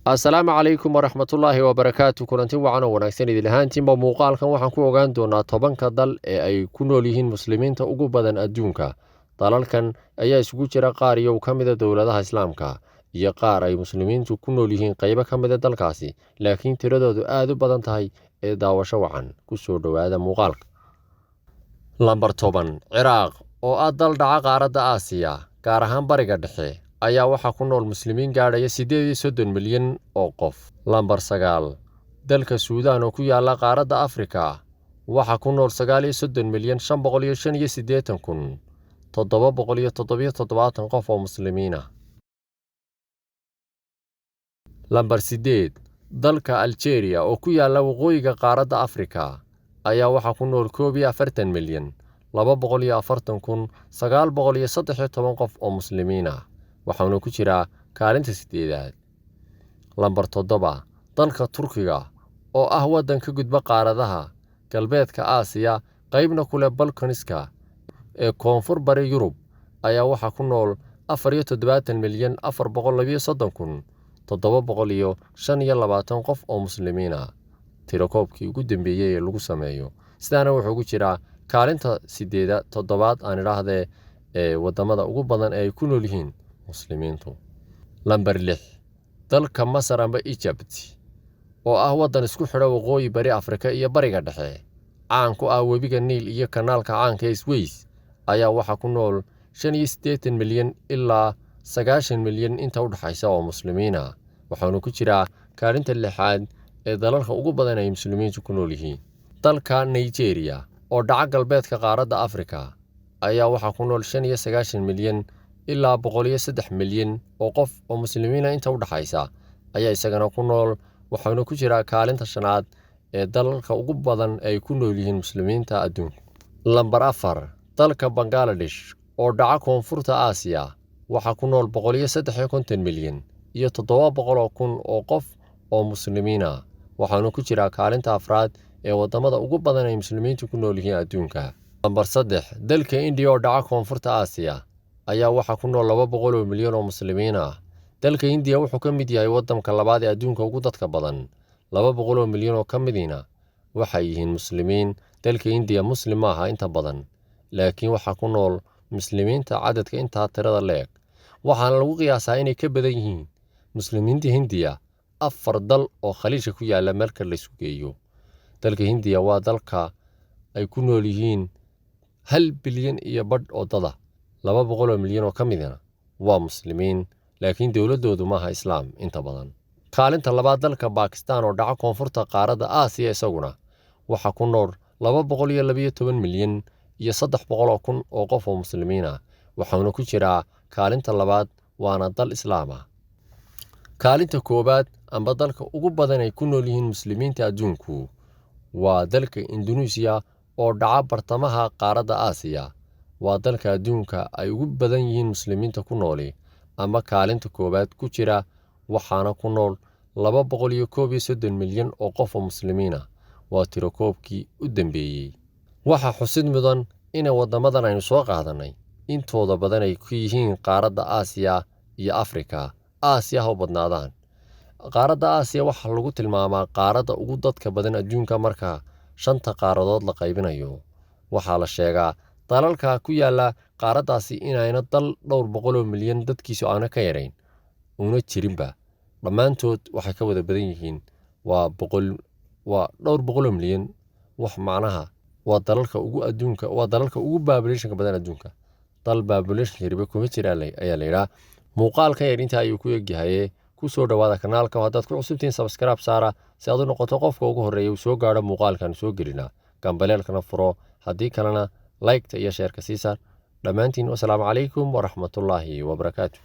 Assalaamu calaykum waraxmatullaahi wabarakaatu. Kulanti wacan oo wanaagsan idil ahaantiinba. Muuqaalkan waxaan ku ogaan doonaa 10-ka dal ee ay ku nool yihiin muslimiinta ugu badan adduunka. Dalalkan ayaa isugu jira qaar iyagu ka mida dowladaha islaamka iyo qaar ay muslimiintu ku nool yihiin qaybo ka mida dalkaasi, laakiin tiradoodu aada u badan tahay. Ee daawasho wacan, ku soo dhowaada muuqaalka. Lambar 10, Ciraaq oo ah dal dhaca qaaradda Aasiya, gaar ahaan Bariga Dhexe, ayaa waxaa ku nool muslimiin gaadhaya 38 milyan oo qof. Lambar 9, dalka Suudaan oo ku yaala qaaradda Afrika, waxaa ku nool 39,585,777 qof oo muslimiin ah. Lambar 8, dalka Aljeeriya oo ku yaala waqooyiga qaaradda Afrika, ayaa waxaa ku nool 41,240,913 qof oo muslimiin ah, waxaana ku jiraa kaalinta sideedaad. Lambar 7, dalka Turkiga oo ah waddan ka gudba qaaradaha galbeedka Aasiya, qaybna ku leh Balkaniska ee koonfur bari Yurub, ayaa waxaa ku nool 74,432,725 qof oo muslimiin ah, tirakoobkii ugu dambeeyey ee lagu sameeyo. Sidaana wuxuu ku jiraa kaalinta sideeda, toddobaad aan idhaahdee, ee wadamada ugu badan ee ay ku nool yihiin muslimiintu. Lambar 6, dalka Masar amba Egypt oo ah waddan isku xidha waqooyi bari Afrika iyo Bariga Dhexe, caan ku ah webiga Niil iyo kanaalka caanka ee Sweys, ayaa waxaa ku nool 85 milyan ilaa 90 milyan inta u dhexaysa oo muslimiin ah, waxaanu ku jiraa kaalinta lixaad ee dalalka ugu badan ay muslimiintu ku nool yihiin. Dalka Nigeria oo dhaca galbeedka qaaradda Afrika ayaa waxaa ku nool 95 milyan ilaa 103 milyan oo qof oo muslimiina inta u dhexaysa ayaa isagana ku nool, waxaana ku jiraa kaalinta shanaad ee dalalka ugu badan ay ku nool yihiin muslimiinta adduunka. Lambar 4, dalka Bangaladesh oo dhaca koonfurta Aasiya, waxaa ku nool 153,700,000 oo qof oo muslimiin ah, waxaana ku jiraa kaalinta afraad ee wadamada ugu badan ay muslimiintu ku nool yihiin adduunka. Lambar 3, dalka Indiya oo dhaca koonfurta Aasiya ayaa waxaa ku nool 200 milyan oo muslimiin ah. Dalka Hindiya wuxuu ka mid yahay waddanka labaad ee adduunka ugu dadka badan, 200 milyan oo ka midiina waxay yihiin muslimiin. Dalka Hindiya muslim maaha inta badan, laakiin waxaa ku nool muslimiinta cadadka intaa tirada leeg, waxaana lagu qiyaasaa inay ka badan yihiin muslimiinta Hindiya afar dal oo Khaliijka ku yaala marka laysku geeyo. Dalka Hindiya waa dalka ay ku nool yihiin 1.5 bilyan oo dada, 200 milyan oo ka midina waa muslimiin, laakiin dowladoodu maaha islaam inta badan. Kaalinta labaad, dalka Bakistan oo dhaca koonfurta qaaradda Aasiya, isaguna waxaa ku nool 212,300,000 oo qof oo muslimiin ah, waxauna ku jiraa kaalinta labaad, waana dal islaam ah. Kaalinta koowaad amba dalka ugu badan ay ku nool yihiin muslimiinta adduunku waa dalka Indunuisiya oo dhaca bartamaha qaaradda Aasiya. Waa dalka adduunka ay ugu badan yihiin muslimiinta ku nooli ama kaalinta koowaad ku jira, waxaana ku nool 231 milyan oo qof oo muslimiin ah, waa tirakoobkii u dambeeyey. Waxaa xusid mudan in waddamadan aynu soo qaadanay intooda badan ay ku yihiin qaaradda Aasiya iyo Afrika, Aasiya ha u badnaadaan. Qaaradda Aasiya waxaa lagu tilmaamaa qaaradda ugu dadka badan adduunka marka shanta qaaradood la qaybinayo. Waxaa la sheegaa dalalka ku yaala qaaraddaasi inayna dal dhowr boqol oo milyan dadkiisu aana ka yarayn una jirinba. Dhammaantood waxay ka wada badan yihiin waa boqol, waa dhowr boqol oo milyan. Wax macnaha waa dalalka ugu adduunka, waa dalalka ugu populationka badan adduunka. Dal population yariba kuma jira ayaa la yidhaha. Muuqaalkan yar intaa ayuu ku egyahaye. Ku soo dhowaada kanaalka. Haddaad ku cusubtihiin, subscribe saara si aad u noqoto qofka ugu horreeya uu soo gaadho muuqaalkan soo gelina, gambaleelkana furo, haddii kalena like-ta iyo share-ka sii saar. Dhammaantiin wasalaamu calaykum waraxmatullaahi wabarakaatu.